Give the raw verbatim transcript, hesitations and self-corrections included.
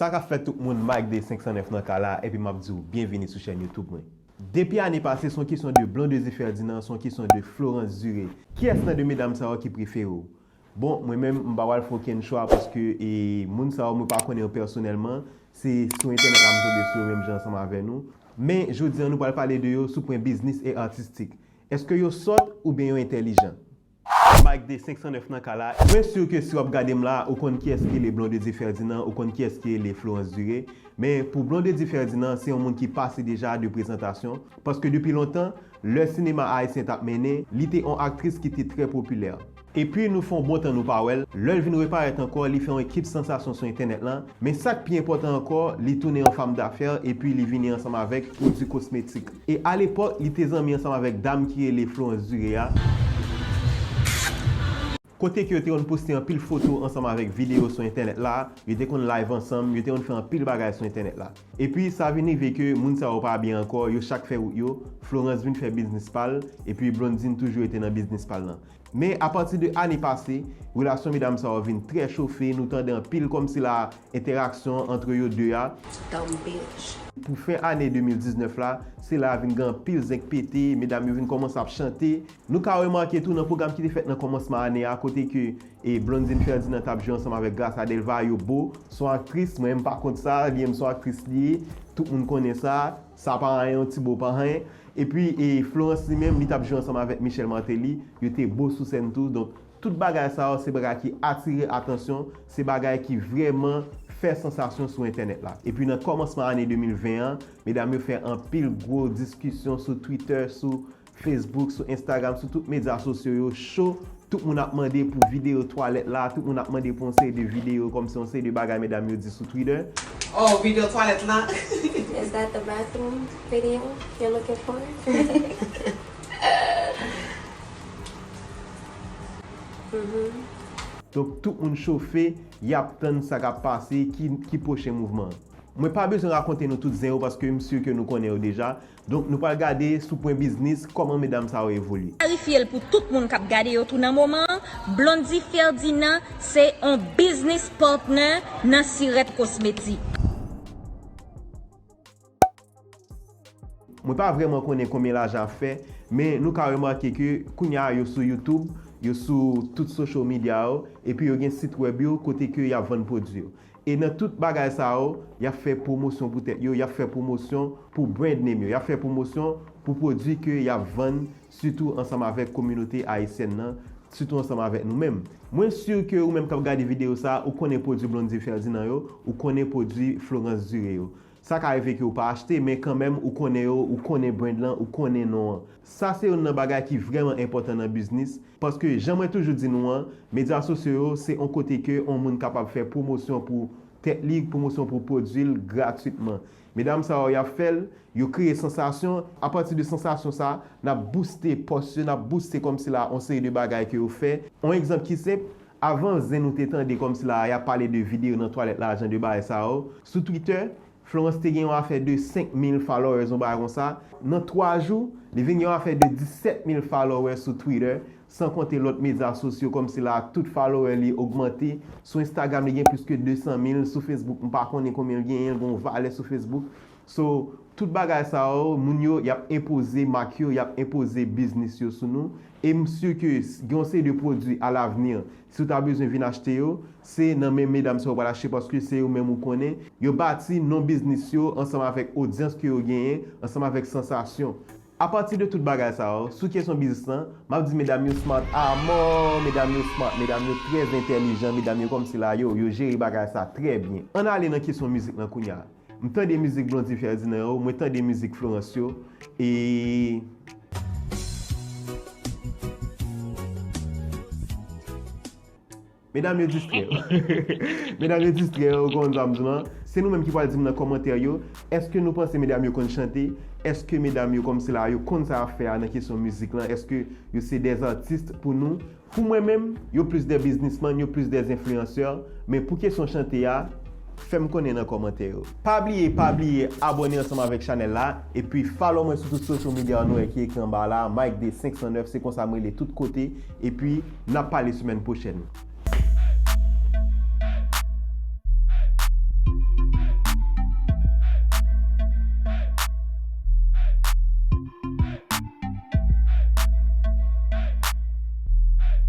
Sa k ap fèt tout moun, Mike de senk san nèf nan kay la, epi m ap di w byenvini sou chèn YouTube mwen. Depi ane pase, se yon kesyon de Blondedy Ferdinand, se yon kesyon de Florence Duré. Kiyès nan de medam sa yo ki prefere w? Bon, mwen menm, m pa pral fè okenn chwa paske e, moun sa yo mwen pa konnen yo pèsonèlman. Se sou entènèt la m tonbe sou yo menm jan ansanm avè nou. Men, jodi a, nou pral pale de yo sou pwen biznis e atistik. Èske yo sòt oubyen yo entèlijan? Mike de senk san nèf nan kay la. Mwen si ke si w ap gade m la, ou konn kiyès ki rele Blondedy Ferdinand, ou konn kiyès ki rele Florence Duré. Men pou Blondedy Ferdinand, se yon moun ki pase deja de prezantasyon. Paske depi lontan, lè sinema ayisyen t ap mennen, li te yon aktris ki te trè popilè. Epi nou fè yon bon tan nou pa wè l. Lè l vin reparèt ankò, li fè yon ekip sansasyon sou entènèt lan. Men sa k pi enpòtan ankò, li tounen yon fanm dafè epi li vini ansanm avèk pwodui kosmetik. E alepòk, li te zanmi ansanm avèk dam ki rele Florence Duré a. Kote ke yo te konn poste anpil foto ansanm avèk videyo sou entènèt la, yo te konn live ansanm, yo te konn fè anpil bagay sou entènèt la. Epi sa vin rive ke moun sa yo pa byen ankò, yo chak fè wout yo, Florence vin fè biznis pa l, epi Blondedy toujou rete nan biznis pa l lan. Men apati de ane pase, relasyon medam sa yo vin trè chofe, nou tande anpil kòmsi la entèraksyon ant yo de a. Dumb bitch. Pou fen ane de mil diznèf la, se la vin gen anpil zenk pete, medam yo vin kòmanse ap chante. Nou ka remake tou nan pwogram ki te fèt nan kòmansman ane a, kote ke e Blondedy Ferdinand t ap jwe ansanm avèk Gracia Delva, yo bo, se yon aktris, mwen menm m pa kont sa, li menm se yon aktris li ye, tout moun konnen sa, sa pa anyen, yon ti bo pa anyen. Epi e Florence li menm, li t ap jwe ansanm avèk Michel Martelly, yo te bo sou sèn tou, donk tout bagay sa yo, se bagay ki atire atansyon, se bagay ki vrèman fè sansasyon sou entènèt la. Epi nan kòmansman ane de mil ven an, medam yo fè anpil gwo diskisyon sou Twitter, sou Facebook, sou Instagram, sou tout medya sosyo yo, cho, tout moun ap mande pou videyo twalèt la, tout moun ap mande pou yon seri de videyo, kòmsi yon seri de bagay medam yo di sou Twitter. Oh, videyo twalèt la. Is that the bathroom video you're looking for? Donk tout moun chofe, y ap tann sa k ap pase, ki, ki pwochen mouvman. Mwen pa bezwen rakonte nou tout zen yo paske m si ke nou konnen yo deja. Donk nou pral gade sou pwen biznis kòman medam sa yo evolye. Klarifye l pou tout moun k ap gade yo tou nan moman an, Blondedy Ferdinand se on business partner nan Sirèt Kosmetik. Mwen pa vrèman konnen konbyen lajan ap fè, men nou ka remake ke kounya yo sou YouTube, yo sou tout social media yo, epi yo gen sit wèb yo kote ke y ap vann pwodui yo. E nan tout bagay sa yo, y ap fè pwomosyon pou tèt yo, y ap fè pwomosyon pou brand name yo, y ap fè pwomosyon pou pwodui ke y ap vann, sitou ansanm avèk kominote ayisyèn nan, sitou ansanm avèk nou menm. Mwen si ke ou menm k ap gade videyo sa, ou konnen pwodui Blondedy Ferdinand yo, ou konnen pwodui Florence Duré yo. Sa ka rive ke ou pa achte, men kanmenm ou konnen yo, ou konnen brand lan, ou konnen non an. Sa se youn nan bagay ki vrèman enpòtan nan biznis, paske jan mwen toujou di nou an, medya sosyo yo se on kote ke on moun kapab fè pwomosyon pou tèt li, pwomosyon pou pwodui l gratwitman. Medam sa yo, y ap fè l, yo kreye sansasyon, apati de sansasyon sa, n ap bouste pòs yo, n ap bouste kòmsi la on seri de bagay ke yo fè. On egzanp ki senp, avan zen nou te tande kòmsi la y ap pale de videyo nan twalèt la, jan de bagay sa yo. Sou Twitter, Florence te gen yon afè de senk mil followers, yon bagay konsa. Nan twa jou, li vin gen yon afè de disèt mil followers sou Twitter, san konte lòt medya sosyo kòmsi la tout follower li ogmante. Sou Instagram, li gen plis ke de san mil, sou Facebook, m pa konnen konbyen l genyen, l gen yon valè sou Facebook. So, tout bagay sa yo, moun yo, y ap enpoze mak yo, y ap enpoze biznis yo sou nou. E m si ke s- gen yon seri de pwodui alavni, si w ta bezwen vin achte yo, se nan men medam sa yo pral achte paske se yo menm ou konnen. Yo bati non biznis yo ansanm avèk odyans ke yo genyen, ansanm avèk sansasyon. Apati de tout bagay sa yo, sou kesyon biznis lan, m ap di medam yo smart amò, medam yo smart, medam yo trè entèlijan, medam yo kòmsi la yo, yo jere bagay sa trè byen. Ann ale nan kesyon mizik lan kounya. M tande mizik Blondedy Ferdinand yo, mwen tande mizik Florence yo, e Medam yo distrè yo. Medam yo distrè yo, ou konn sa m di lan. Se nou menm ki pral di m nan kòmantè yo, èske nou panse medam yo konn chante? Èske medam yo kòmsi la yo konn sa y ap fè a nan kesyon mizik lan? Èske yo se dè atis pou nou? Pou mwen menm, yo plis dè biznismann, yo plis dè enfliyansè, men pou kesyon chante a, fè m konnen nan kòmantè yo. Pa bliye, pa bliye abòne ansanm avèk chanèl la, epi follow mwen sou tout social media nou wè ki ekri anba la, Mike de senk san nèf, se konsa m rele tout kote, epi n ap pale semèn pwochèn.